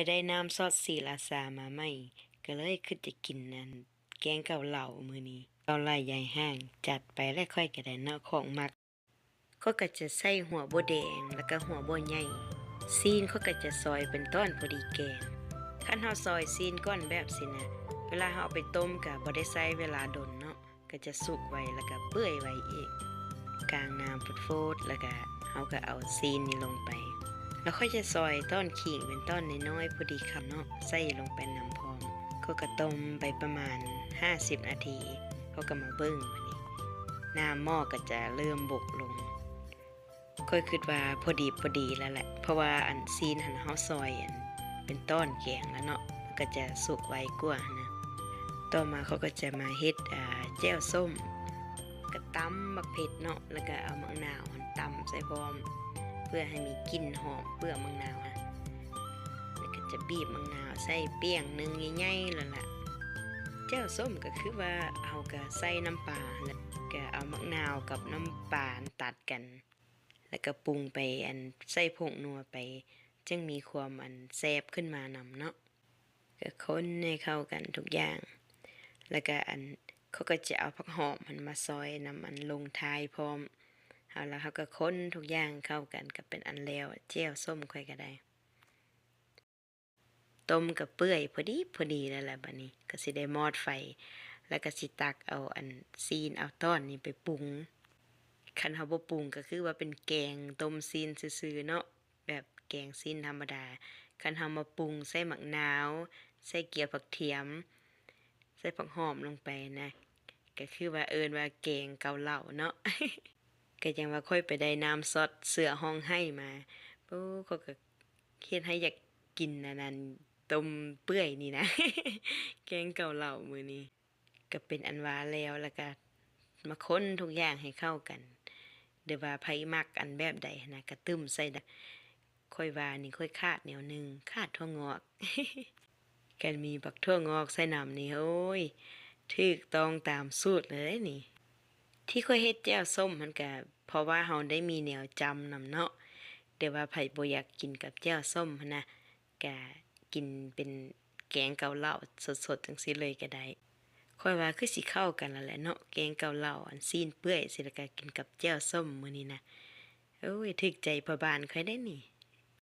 ໄດ້ນ້ຳຊອດສີລາຊາມາໃໝ່ ກໍເລີຍຄິດຈະກິນອັນແກງເກົາເຫຼົ່າມື້ນີ້. ເກົາໄຫຼໃຫຍ່ຫ້າງ ຈັດໄປແລ້ວ ຂ້ອຍກໍໄດ້ເນາະ ຂອງມັກ. ຂ້ອຍກໍຈະໃສ່ຫົວບົວແດງ ແລ້ວກໍຫົວບົວໃຫຍ່. ຊີ້ນຂ້ອຍກໍຈະຊອຍເປັນຕອນພໍດີແກງ. ຄັນເຮົາຊອຍຊີ້ນກ່ອນແບບຊີ້ນະ ເວລາເຮົາເອົາໄປຕົ້ມກໍບໍ່ໄດ້ໃຊ້ເວລາດົນເນາະ. ກໍຈະສຸກໄວ ແລ້ວກໍເປື່ອຍໄວອີກ. ກາງນ້ຳຟົດໆ ແລ້ວກໍເຮົາກໍເອົາຊີ້ນນີ້ລົງໄປ ແລ້ວຂ້ອຍຈະຊອຍຕອນຂີງເປັນຕອນນ້ອຍໆ ພໍດີຄຳເນາະ ໃສ່ລົງໄປນຳພ້ອມ. ຂ້ອຍກໍຕົ້ມໄປປະມານຫ້າສິບນາທີ ຂ້ອຍກໍມາເບິ່ງບາດນີ້ ນ້ຳໝໍ້ກໍຈະເລີ່ມບົກລົງ. ຂ້ອຍຄິດວ່າພໍດີ ພໍດີແລ້ວແຫຼະ ເພາະວ່າອັນຊີ້ນຫັ້ນເຮົາຊອຍອັນເປັນຕອນແກງແລ້ວເນາະ ມັນກໍຈະສຸກໄວກວ່າຫັ້ນນະ. ຕໍ່ມາເຂົາກໍຈະມາເຮັດ ອ່າ ແຈ່ວສົ້ມ ກໍຕຳບັກເຜັດເນາະ ແລ້ວກໍເອົາໝາກນາວຫັ້ນຕຳໃສ່ພ້ອມ ເພື່ອໃຫ້ມີກິ່ນຫອມເປືອກໝາກນາວຫັ້ນ. ແລ້ວກໍຈະບີບໝາກນາວໃສ່ປຽງໜຶ່ງໃຫຍ່ໆ ແລ້ວລະ. ແຈ່ວສົ້ມກໍຄືວ່າເຮົາກໍໃສ່ນ້ຳປາຫັ້ນແຫຼະ ກໍເອົາໝາກນາວກັບນ້ຳປາຫັ້ນຕັດກັນ ແລ້ວກໍປຸງໄປ ອັນ ໃສ່ຜົງນົວໄປ ຈຶ່ງມີຄວາມ ອັນ ແຊບຂຶ້ນມານຳເນາະ. ກໍຄົນໃຫ້ເຂົ້າກັນທຸກຢ່າງ ແລ້ວກໍ ອັນ ເຂົາກໍຈະເອົາຜັກຫອມຫັ້ນມາຊອຍນຳ ອັນ ລົງທ້າຍພ້ອມ. ເອົາລະ ເຮົາກໍຄົນທຸກຢ່າງເຂົ້າກັນ ກໍເປັນອັນແລ້ວ ແຈ່ວສົ້ມຂ້ອຍກໍໄດ້. ຕົ້ມກໍເປື່ອຍພໍດີ ພໍດີແລ້ວລະ. ບາດນີ້ກໍຊິໄດ້ມອດໄຟ ແລ້ວກໍຊິຕັກເອົາອັນຊີ້ນ ເອົາຕອນນີ້ໄປປຸງ. ຄັນເຮົາບໍ່ປຸງກໍຄືວ່າເປັນແກງຕົ້ມຊີ້ນຊື່ໆເນາະ ແບບແກງຊີ້ນທຳມະດາ. ຄັນເຮົາມາປຸງໃສ່ໝາກນາວ ໃສ່ເກືອ ຜັກທຽມ ໃສ່ຜັກຫອມລົງໄປນະ ກໍຄືວ່າເອີ້ນວ່າແກງເກົາເຫຼົ່າເນາະ. ກໍຈັ່ງວ່າຂ້ອຍໄປໄດ້ນ້ຳຊອດເສືອຮ້ອງໄຫ້ມາ ໂອ້ ຂ້ອຍກໍ ເຮັດໃຫ້ຢາກກິນອັນນັ້ນ ຕົ້ມເປື່ອຍນີ້ນະ ແກງເກົາເຫຼົ່າມື້ນີ້. ກໍເປັນອັນວ່າແລ້ວ ແລ້ວກໍມາຄົນທຸກຢ່າງໃຫ້ເຂົ້າກັນ ຫຼືວ່າໃຜມັກອັນແບບໃດຫັ້ນນະ ກະຕື່ມໃສ່ໄດ້. ຂ້ອຍວ່ານີ້ຂ້ອຍຂາດແນວໜຶ່ງ ຂາດຖົ່ວງອກ. ຄັນມີບັກຖົ່ວງອກໃສ່ນຳນີ້ ໂອ້ຍ ຖືກຕ້ອງຕາມສູດເລີຍນີ້. ທີ່ຂ້ອຍເຮັດແຈ່ວສົ້ມຫັ້ນກະເພາະວ່າເຮົາໄດ້ມີແນວຈ້ຳນຳເນາະ ແຕ່ວ່າໃຜບໍ່ຢາກກິນກັບແຈ່ວສົ້ມຫັ້ນນະ ກະກິນເປັນແກງເກົາເຫຼົ່າສົດໆ ຈັ່ງຊີ້ເລີຍກະໄດ້. ຂ້ອຍວ່າຄືຊິເຂົ້າກັນແລ້ວແຫຼະເນາະ ແກງເກົາເຫຼົ່າ ອັນຊີ້ນເປື່ອຍຊີ້ ແລ້ວກະກິນກັບແຈ່ວສົ້ມມື້ນີ້ນະ. ໂອ້ຍ ຖືກໃຈພໍ່ບ້ານຂ້ອຍເດ້ນີ້.